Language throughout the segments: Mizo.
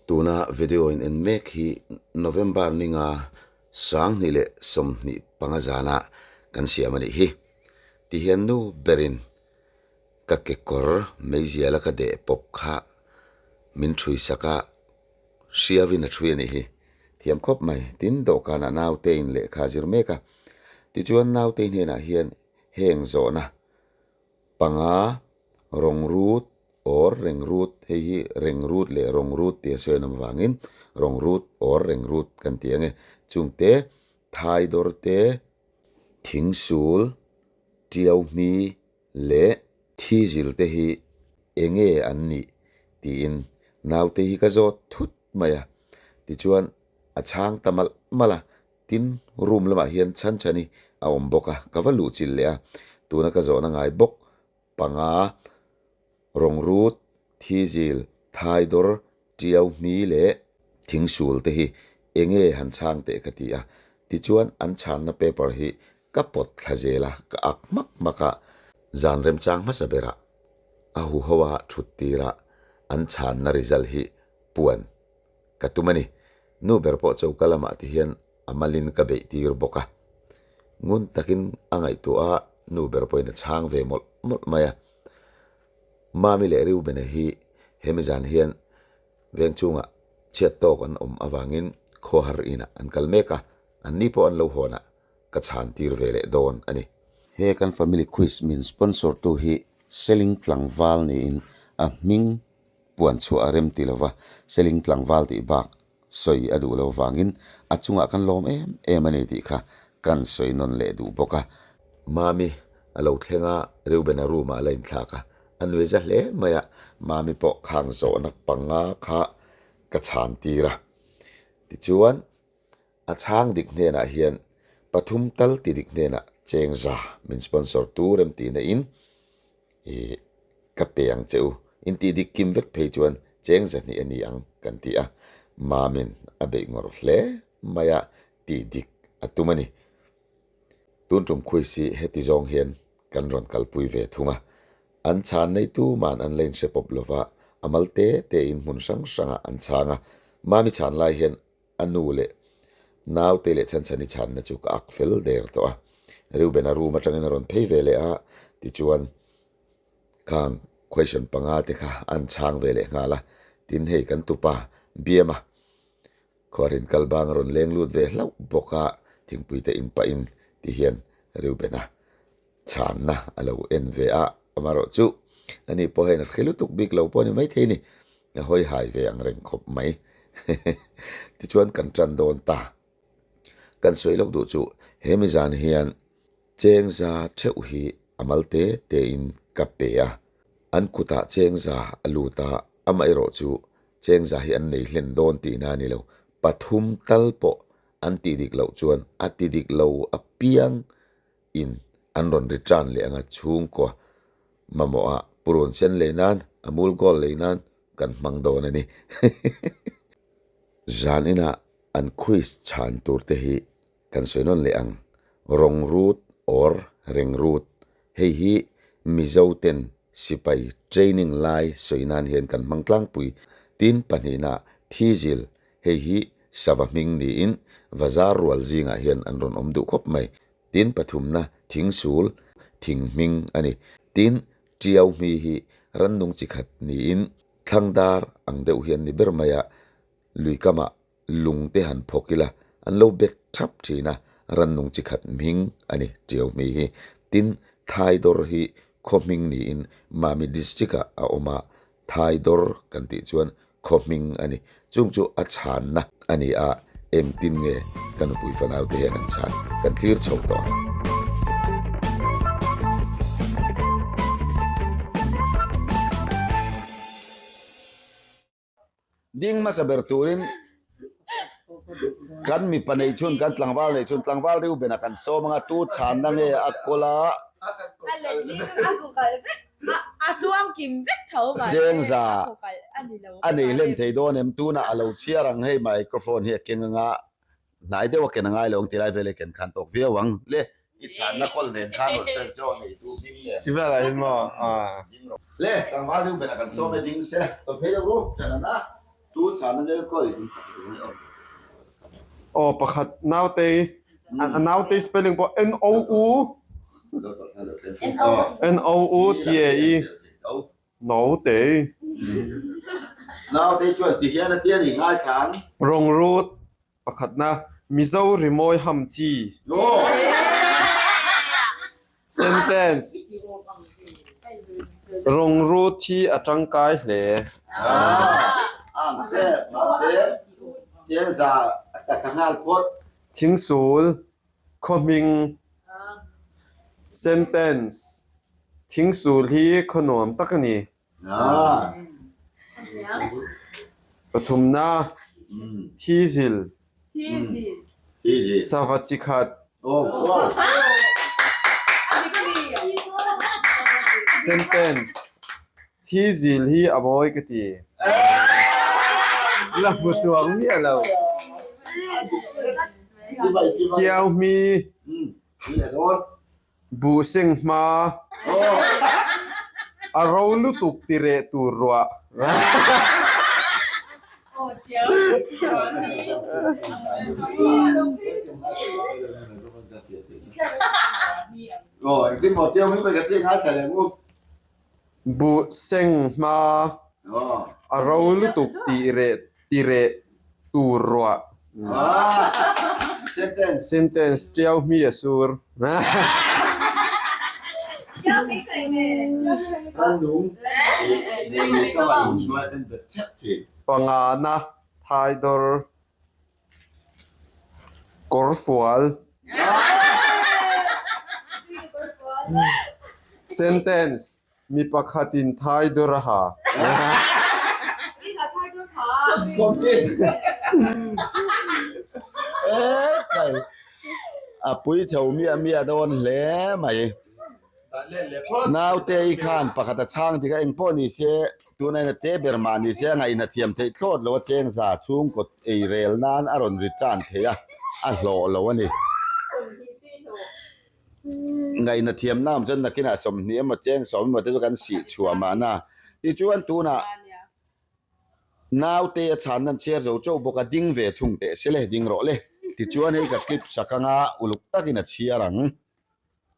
Tuna video in en mek hi November ninga 2025 zana kan siam a nih hi. Tihian nu berin ka kekawr meiziala ka deh pawp kha min ṭhui sak a, hriauin a ṭhui a nih hi. Thiam khawp mai. Tin, dawhkanah naute in lehkha a zir mek a. Tichuan naute hnenah hian heng zawhna panga rawng rut or reng rut, hei hi reng rut leh rawng rut tia sawi an awm avangin rawng rut or reng rut kan ti ang e. Chungte thaidawr te, thingsul, tiau hmi leh thizil te hi eng nge an nih tiin naute hi ka zawt thut mai a. Tichuan a chhang ta malh malh a, tin room lamah hian chhan chhan hi a awm bawk a, ka va luh chilh leh a. Tuna ka zawhna ngai bawk panga, rawng rut, thizil, thaidawr, tiau hmi leh thingsul te hi eng nge han chhang teh ka ti a. Tichuan an chhanna paper hi ka pawt thla zel a, ka ak hmak hmak a, zan remchang hmasa berah a huho a thut tirah an chhanna result hi puan ka tum a ni. Nu ber pawh choka lamah ti hian a malin ka beih tir bawk a. Ngun takin a ngaihtuah a, nu ber pawhin a chhang ve mawlh mawlh mai a. Mami leh Reubena hi hemi zan hian veng chungah chhiat tawk an awm avangin khawhar inah an kal mek a, anni pawh an lo hawnah ka chhan tir ve leh dawn a ni. He kan family quiz min sponsor tu hi Seling tlangval niin a hming puan chhuah a rem ti lova, Seling tlangval tih bak sawi a duh lo vangin a chungah kan lawm em em a ni tih kha kan sawi nawn leh duh bawk a. Mami a lo thleng a, Reuben-a room-ah a la inthlak a, a nui za hle mai a, Mami pawh khang zawhna panga kha ka chhan tir a. Tichuan, A chhang dik hnenah hian pathum tal ti dik hnenah cheng za min sponsor tur em tihna in ih ka pe ang che u. In tih dik kim vek phei chuan cheng za hnih a ni ang kan ti a, Mamin a beih ngawrh hle mai a tih dik a tum a ni. Tun tum khuis hi heti zawng hian kan rawn kalpui ve thung a, an chhan neitu man an la inhre pawp lova, a mal te te in hmun hrang hrangah an chhang a, Mami chhan lai hian A nu leh naute leh chhanchhani chhanna chu ka ak fel der tawh a. Reuben-a room atangin a rawn phei ve leh a, tichuan khang question panga te kha an chhang ve leh nghal a. Tin hei kan tupa Biama khuarin kal bang a rawn leng lut ve hlauh bawk a, thingpui te in pahin ti hian Reuben-a chhanna a lo en ve a, amaherawh chu ani pawh hian a hre lutuk bik lo pawh a ni maithei a ni, a hawi hai ve ang reng khawp mai. Tichuan kan tan dawn ta. Kan sawi lawk duh chu he mi zan hian chengza theuh hi a mal te te in ka pe a, an kutah chengza a lut a, amaherawh chu chengza hi an nei hlen dawn tihna a ni lo, pathum tal pawh an tih dik loh chuan a ti dik lo apiang in an rawn return leh anga chhungkua mamawh ah purun sen lei nan a mul goal lei nan kan hmang dawn a ni. Zan inah an quiz chhan tur te hi kan sawi nawn leh ang. Rawng rut or reng rut hei hi Mizo ten sipai training lai sawi nan hian kan hmang tlangpui. Tin pahnihna thizil hei hi sava hming niin Vazar rual zingah hian an rawn awm duh khawp mai. Tin pathumna thingsul thing hming a ni. Tin tiau hmi hi rannung chi khat niin thlangdar ang deuh hian ni ber mai a, lui kamah lung te han phawk ila an lo bek thap thin a, rannung chi khat hming a ni tiau hmi hi. Tin Thaidawr hi khaw hming niin Mami district ah a awm a, Thaidawr kan tih chuan khaw hming a ni. Chung chu a chhanna a ni a, engtin nge ka nupui fanau te hian an chhan kan thlir chho tawh ang. Ding hmasa ber turin kan mipa nei chhun kan tlangval nei chhun tlangval Reuben a kan sawm anga tu chhanna nge a kawl a. Chengza a nei hlen thei dawn em tunah a lo chhiar ang hei microphone hi a keng anga hnai deuh a ken a ngai lo ang ti lai vel hi ken khan tawk viau ang le i chhanna kawl nen khan rawn sawi chaw nei tu ding nen Ti velah hian maw le tlangval Reuben a kan sawm e ding se tawlh phei deuh ru ṭan ana. Aw pakhat nautei a nautei spelling pawh N O U N O U T A E nautei. Nautei chuan ti hian a tia ni ngaithla ang. Rawngrut Pakhatna, Mizo rimawi ham chi. Sentence, Rawngrut hi a tangkai hle. Thingsul, Khawhming. Sentence, Thingsul hi khaw nuam tak a ni. Pathumna, Thizil, Sava chi khat. Sentence, Thizil hi a mawi ka ti. La hmu chuang miah lo. Tiauhmi. Buh seng hma a ro lutuk ti reh tur ruah. Buh seng hma a ro lutuk ti reh ti reh tur ruah. Sentence tiau hmi a sur. Pangana thaidawr kawrfual. Sentence Mi pakhatin thaidawr a ha. A pui chho miah miah dawn hle mai. Naute i khan pakhat a chhang dik a, engpawh ni se tuna in a te ber mah ni se a ngaihna thiam theih thlawt lo a chengza chhungkaw ei rel nan a rawn ri tan thei a, a hlawh lo a ni. Ngaihna thiamna awm chuan nakinah 20 emaw cheng 10 emaw te chu kan sih chhuah mahna. Tichuan tunah naute a chhanna an chhiar zo chauh bawk a, ding ve thung teh se le, ding rawh le. Tichuan hei ka clip sak anga uluk takin a chhiar ang.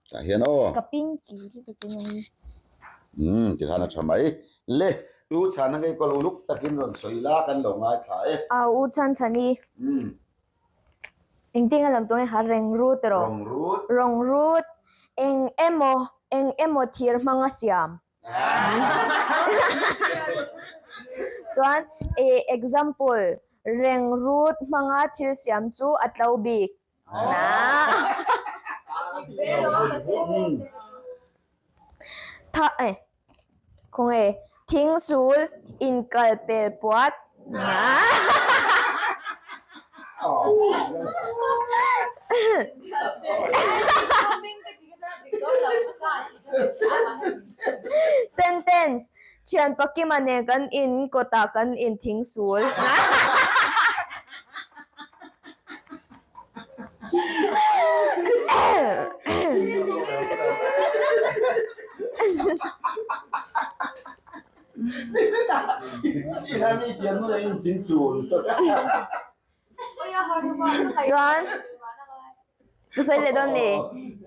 Tah hian aw. Ka pinky hi ka ken a ni. Umm tikhan a tha mai. Le, tu chhanna ngei kawl uluk takin rawn sawi la kan lo ngaithla e. Au u chhan chhan i. Umm. Engtin a lam tur nge kha reng rut rawh. Rawng rut. Rawng rut eng emaw eng emaw thir hmang a siam. Chuan eh example reng rut hmanga thil siam chu a tlo bik. Tha eh Khawnge thingsul inkal pel puat. Sentence, Thian Pakima nen kan in kawtah kan in thingsul. Chuan ka sawi leh dawn ni,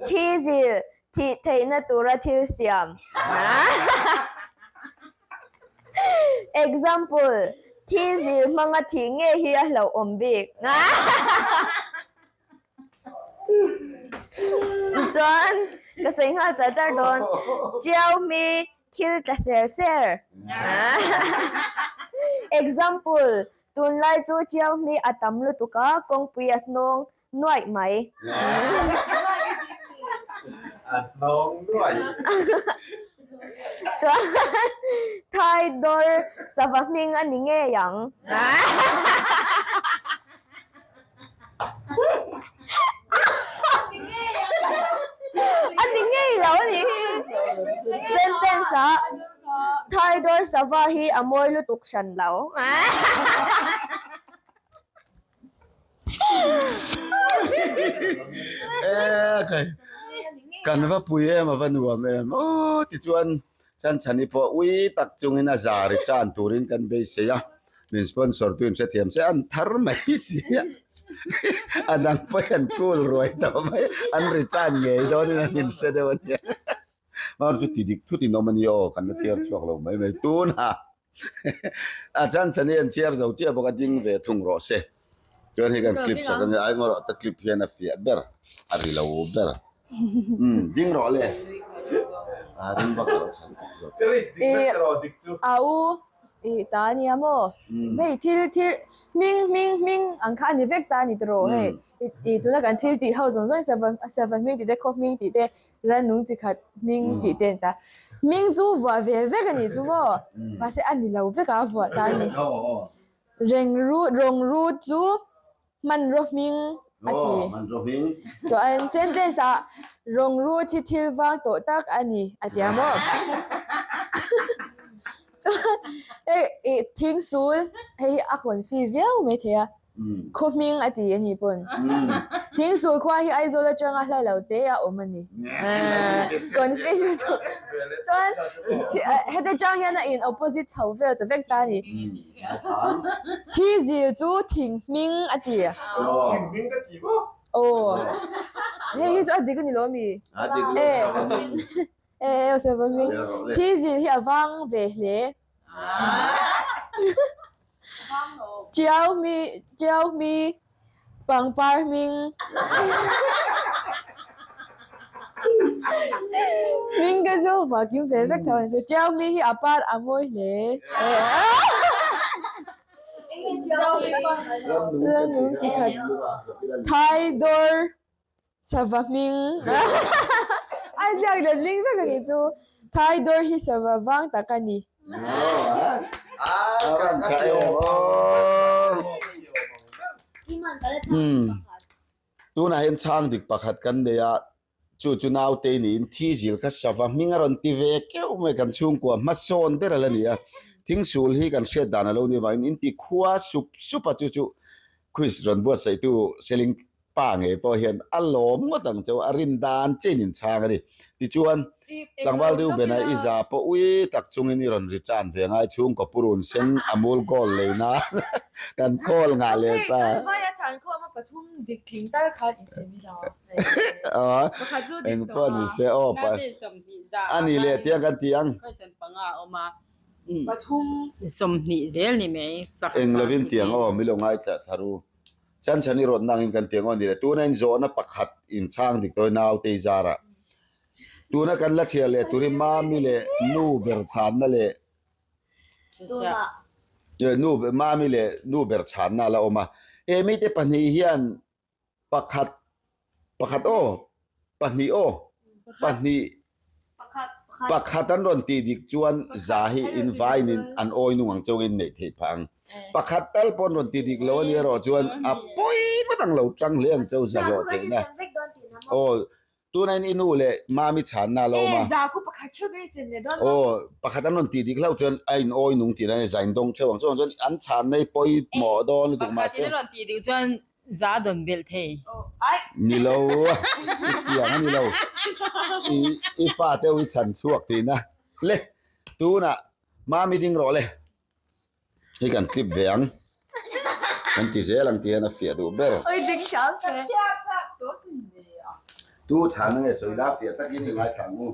thi zil thih theihna tura thil siam. Example, Thi zil hmanga thih nge hi a hlauhawm bik. Chuan ka sawi nghal char char dawn, Tiau mi thil tla ser ser. Example, Tunlai chu tiau mi a tam lutuk a, kawngpui a hnawng nuaih mai. A hnawng nuaih. Chuan Thai dawr sava hming a ni ngei ang. A ni ngei lo a nih hi. Sentence ah Thai dawr sava hi a mawi lutuk hran lo. Kan va pui em a va nuam em aw tichuan Chanchhani pawh ui tak chungin a zari chan turin kan beisei a. Min sponsor tu in hrethiam se an thar mai si a. A dang pawh hi an cool ruai tawh mai. An return ngei dawnin an inhre deuh a nia. Mar chu ti dik thut in awm a ni aw, kan la chhiar chhuak lo mai mai. Tunah a chan chan hi an chhiar zo chiah bawk a, ding ve thung rawh se. Chuan hei kan clip sak a nia, ai ngawrh ta clip hian a fiah ber, a ri lo ber. Umm ding rawh le. A ring bak lo than tak zawk. A u i ta a nia maw? Hei thil thil hming hming hming ang kha a ni vek ta a ni tawh hei. I tuna kan thil tih ho zawng zawng sava sava hming tih te khaw hming tih te rannung chi khat hming tih te an ta. Hming chu vuah ve vek a nih chu maw? Mahse a ni lo vek a a vuah ta a ni. Reng ru rawng ru chu hmanraw hming a ti. Chuan sentence ah rawng ru thi thil vang tawh tak a ni a ti a maw? Chuan hei ih thingsul hei hi a confi viau maithei a. Khaw hming a ti a ni pawn. Thingsul khua hi Aizawl atanga hla lo te a awm a ni. Confi lutuk. Chuan heti chang hian a in opposite chho vel ta vek ta a ni. Thi zil chu thing hming a ti. Thing hming ka ti maw? Aw. Hei hi chu a dik a ni lo mi? A dik lo. E e sava hming. Thi zil hi a vang ve hle. Chiau hmi chiau hmi pangpar hming hming ka chu vakim ve vek tho ang chu chiau hmi hi a par a mawi hle rannung chi khat thai dawr sava hming a ziak let ling vek a nih chu thai dawr hi sava vang tak a ni. Tunah hian chhang dik pakhat kan nei a, chu chu naute niin thi zil kha sava hming a rawn ti ve keuh mai kan chhungkua hmasawn ber a la ni a, thingsul hi kan hriat dan a lo ni avangin in ti khua sup sup a chu chu quiz rawn buatsaihtu Seling Pa ngei pawh hian a lawm ngawt ang cheu a rin dan chin in chhang a ni. Tichuan, tlangval Reuben-a i za pawh ui tak chungin i rawn return ve ngai chhungkaw purun sen Amul Gold lei nan kan call ngah leh ta. Eng pawh ni se aw pa a ni leh tiang kan ti ang. Eng lovin tiang aw mi lo ngaithla thar u. Chan chhan i rawt nangin kan ti ang aw ni le. Tuna in zawhna pakhat in chhang dik tawi naute i zarah. Tuna kan la chhiar leh turin Mami leh nu ber chhanna leh nu Mami leh nu ber chhanna a la awm a. He mite pahnih hian pakhat Pakhat aw, pahnih aw, pahnih, pakhat an rawn tih dik chuan za hi in vainin an awi nung ang chauhin neih theih phah ang. Pakhat tal pawh an rawn tih dik lo a nih erawh chuan a pawi vat ang lo tang hle ang chau za hlawh theihna. Aw, tuna in i nu leh mami chhanna a lo awm a. Aw, pakhat an rawn tih dik hlauh chuan a in awi nung tihna a ni, za in dawng theuh ang chuvang chuan an chhanna hi pawimawh dawn lutuk mahse. Pakhat in a rawn tih dik chuan Za dawn belh thei. Ni lo, chutiang a ni lo. I i fate ho i chhan chhuak tihna le. Tunah Mami ding rawh le. Hei kan clip ve ang. Kan ti zel ang tih hian a fiah duh ber. Tu chhanna nge sawi la fiah takin i ngaithla ang u.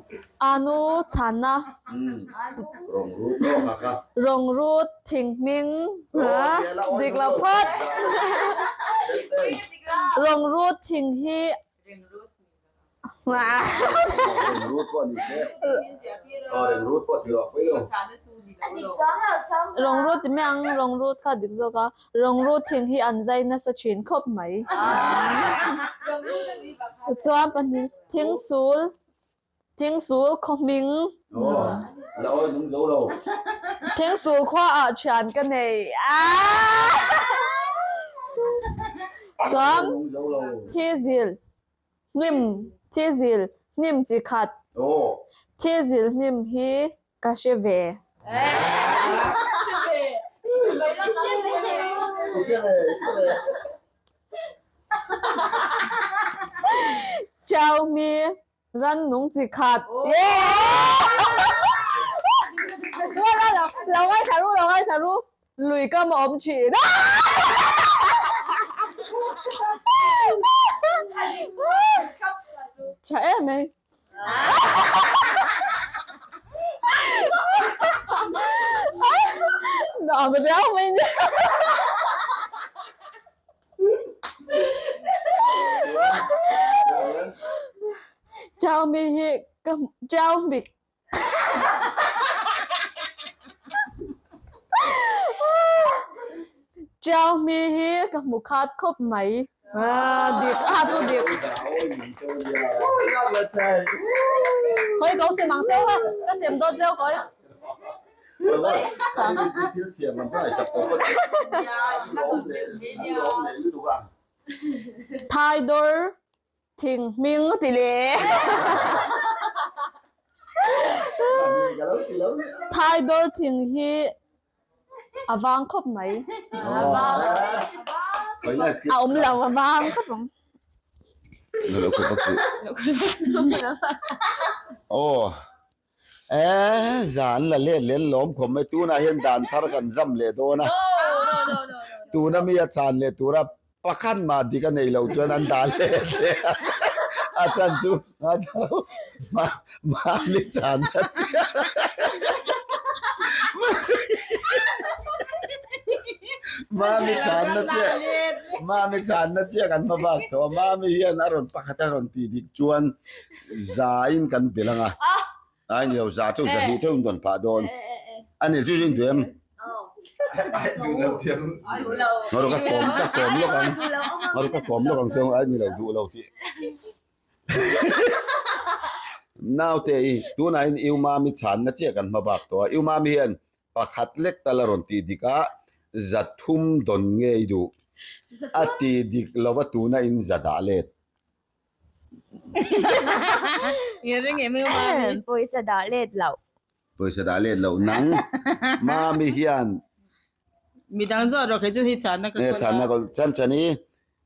Anu chhanna. Rawng rut aw kha kha. Rawng rut thing hming dik lo phawt. Rawng rut thing hi Reng rut pawh ni se. Aw reng rut pawh ti rawh fawi lo. Rawng rut ti mai ang rawng rut kha dik zawk a. Rawng rut thing hi an zai nasa thin khawp mai. Chuan pahnih thingsul Thingsul khaw hming. Thingsul khua ah thian ka nei. Chuan thizil hnim thizil hnim chi khat. Thizil hnim hi ka hre ve. Xiaomi Rannung chi khat. Lo ngaithla ru, lo ngaithla ru. Lui kam a awm thin. Tha em mai. Nuam riau mai nia. Chau mi hi ka chau mi Chiau mi hi ka hmu khat khawp mai. Dik a chu dik. Khawi ko sem ang cheu a, ka sem dawn cheu kawi. Thaidawr Thing hming ti le. Thaidawr thing hi a vang khawp mai. A awm lo a vang khawp ang. Aw eh zan la let leh lawm khawp mai tunah hian dan thar kan zam leh dawn a tuna mi a chan leh tura pakhat mah dik a nei lo chuan an dah leh hle a a chan chu mahni chan a chiah mami chan na chiah mami chan na chiah kan hma bak tawh a mami hian a rawn pakhat a rawn tih dik chuan Za in kan bel anga. Ai ni lo za cheu za hnih cheu in dawn phah dawn. Ani chu chu in duh em? Ngaru ka kawm ka kawm lawk ang. Ngaru ka kawm lawk ang cheu ai ni lo duh lo tih. Naute i tunah in U Mami chhanna chiah kan hma bak tawh a. U Mami hian pakhat lek tal a rawn tih dik a, za thum dawn ngei duh. A tih dik lova tuna in za dah let. Pawisa dah let loh. Pawisa dah let loh nang Mami hian. Midang zawh rawh kei chu hei chhanna ka kawl a. Chhanna kawl chan chan i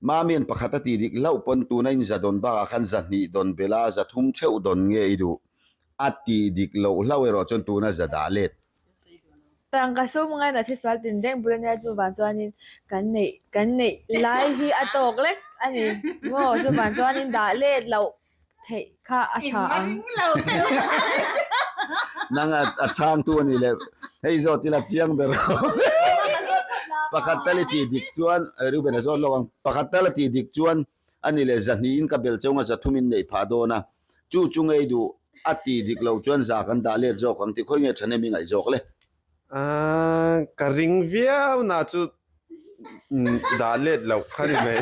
Mami hian pakhat a tih dik hlauh pawn tuna in za dawn bakah khan za hnih dawn bela za thum theuh dawn nge i duh a tih dik loh hlauh erawh chuan tuna za dah let. Tangka sum ngaina thisual tin reng bul ania chuvang chuanin kan neih kan neih lai hi a tawk lek a ni maw chuvang chuanin dah let loh theih kha a tha ang. Nang a chhangtu a ni leh hei zawt ila chiang ber pakhat tal i tih dik chuan Reuben a zawt lawk ang pakhat tal a tih dik chuan a ni leh zahnihin ka bel chauh a zathumin neih phah dawn a chu chu ngei duh a tih dik loh chuan za kan dah let zawk ang tih khawi nge thahnem i ngaih zawk le. Aaa ka ring viau na chu dah let loh kha ni mai.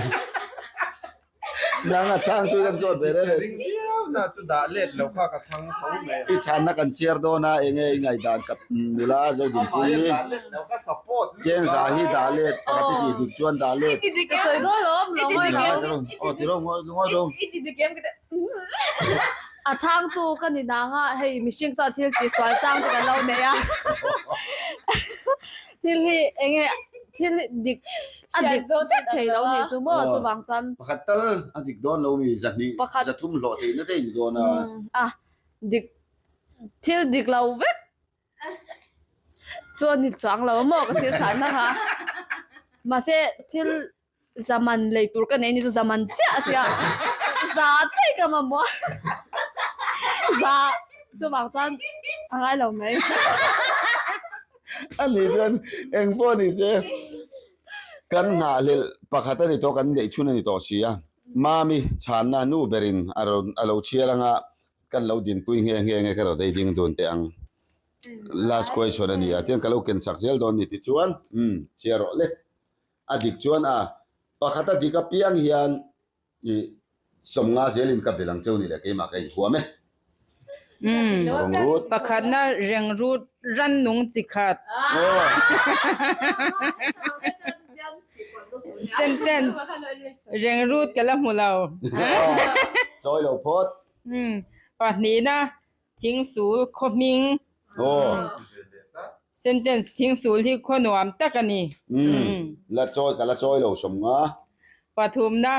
Nang a chhang tu kan zawt ve reng. Ka ring viau na chu dah let loh kha ka thlang tho mai. I chhanna kan chhiar dawn a enge i ngaihdan ka nula Zodinpuii. Dah let loh kha support lutuk a. Chengza hi dah let pakhat i tih dik chuan dah let. I ti dik sawi dawn lo awm lo ngawi ro. Aw ti ro ngawi ro. I ti dik em ka ti. A chhangtu ka ni nang a, hei mihring chuan thil tih sual chang te kan lo nei a. Thil hi enge thil dik a dik vek thei lo nih chu maw chuvang chuan. Pakhat tal a dik dawn lo mi zahnih zathum hlawh theihna te ni dawn a. A dik thil dik lo vek chuan ni chuang lo maw ka thil chhanna kha. Mahse thil Zaman lei tur ka nei ni chu zaman chiah chiah za chiah ka mamawh za chuvang chuan a ngai lo mai. A nih chuan eng pawh ni che kan nghahhlelh pakhat a ni tawh kan neih chhun a ni tawh si a Mami chhanna nu berin a rawn a lo chhiar anga kan lo dinpui nghe nghe nge ka rawn ei ding dun teh ang last question a ni a tiang ka lo ken chak zel dawn ni tichuan umm chhiar rawh le. A dik chuan a pakhat a dik apiang hian i sawmnga zelin ka bel ang cheu ni leh keimah ka inhuam e. Reng rut. Pakhatna reng rut rannung chi khat. Sentence, Reng rut ka la hmu lo. Chawi lo phawt. Pahnihna Thingsul khaw hming. Sentence, Thingsul hi khaw nuam tak a ni. La chawi ka la chawi lo sawmnga. Pathumna,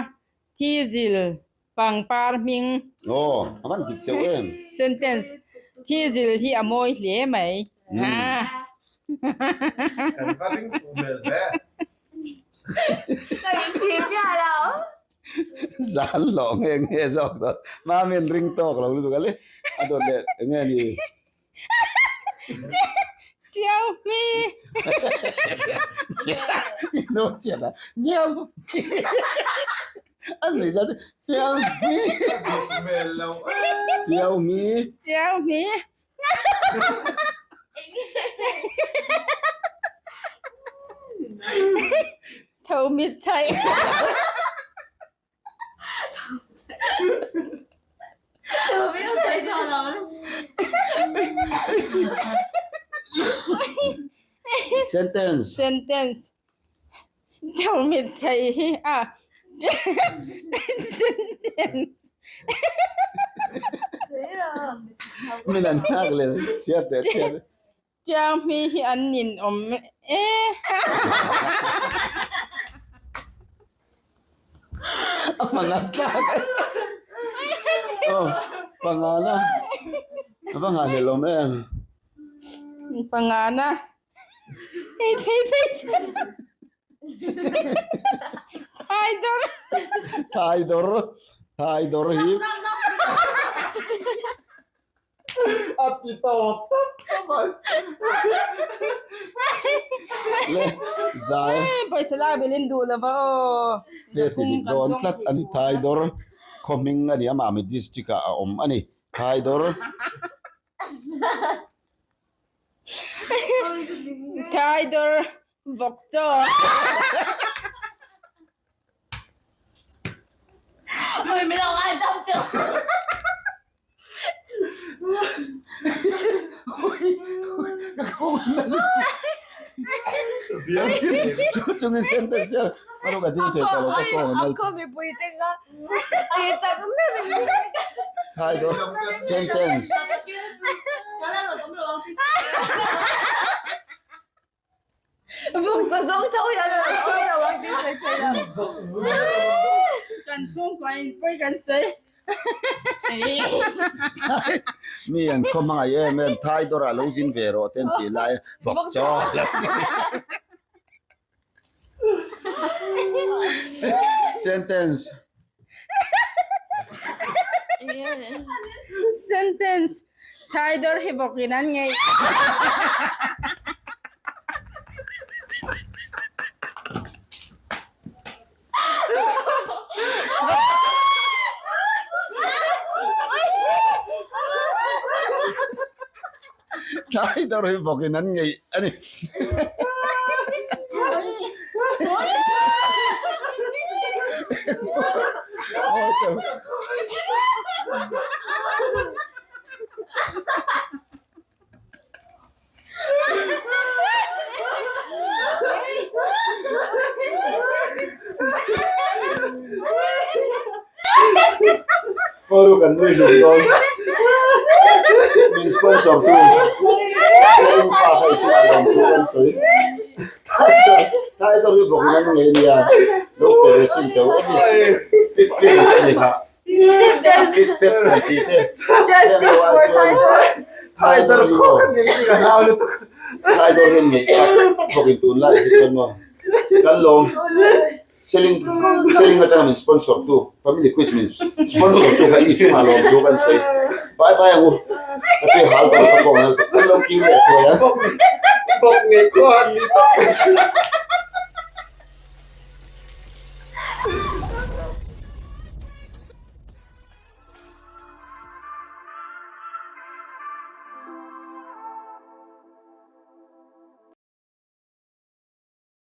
Thizil pangpar hming. Aw, a van dik deuh em? Sentence, Thizil hi a mawi hle mai. Kan va ring fuh hmel ve. Ka inchhir miah lo. Zan hlawh nge nge zawk dawn. Mami'n ring tawk lo lutuk a le. A dawt leh eng nge ni? Tiau mi. I nu chian a. Ngiau mi. A nuih zat tiau mi. A dik hmel lo e. Tiau mi. Tiau mi. Tho mit chai. Sentence. Sentence. Tho mit chai hi a. Sentence. Min an nghak leh chhiat teh chhiat. Chiang hmi hi an nin awm e. A hman tlak e. Aw, pangana. A va nghahhlelh awm em? Pangana. Hei phei phei chu. Thai dawr. Thai dawr. Thai dawr hi. A ti tawp tawp tawp mai. Le zai. Pawisa lak belin duh lova aw. He ti dik dawn tlat a ni Thai dawr khaw hming a ni a Mami district ah a awm a ni Thai dawr. Thai dawr vawk chaw. Chungin sentence hian a rawk a ding thei ta lo ka kawng a nal. Thai dawr sentence. Vung ta zawng tho hian a rawn awi lo ang tih sawi thei lo. Kan chhungkua in pawi kan sawi. Mi an khaw hmangaih em em Thai dawrah lo zin ve rawh te an tih lai vawk chaw lo ti. Sentence. Sentence. Thai dawr hi vawk in an ngeih. Thai dawr hi vawk in an ngeih a ni. Aw kan nui hlum dawn. Min sponsor tu Sering pa kha i chungah lawm thu kan sawi. Thai dawr hi vawk in an ngei nia. Lo pe ve chin teuh a ni. Fit fit ang te ni kha. Fit fet ang chi te. Justice for Thai dawr. Thai dawr khaw kan ngei chi ka hlau lutuk. Thai dawr hi an ngei kha vawk in tunlai hi chuan maw. Kan lawm. Selling selling atanga min sponsor tu family quiz min sponsor tu kha i chungah lawm thu kan sawi. Bye bye ang u. Ka ti hal tawh ka kawng nal kan lo kir leh thuai a. Bawk ngei khaw an ni tak.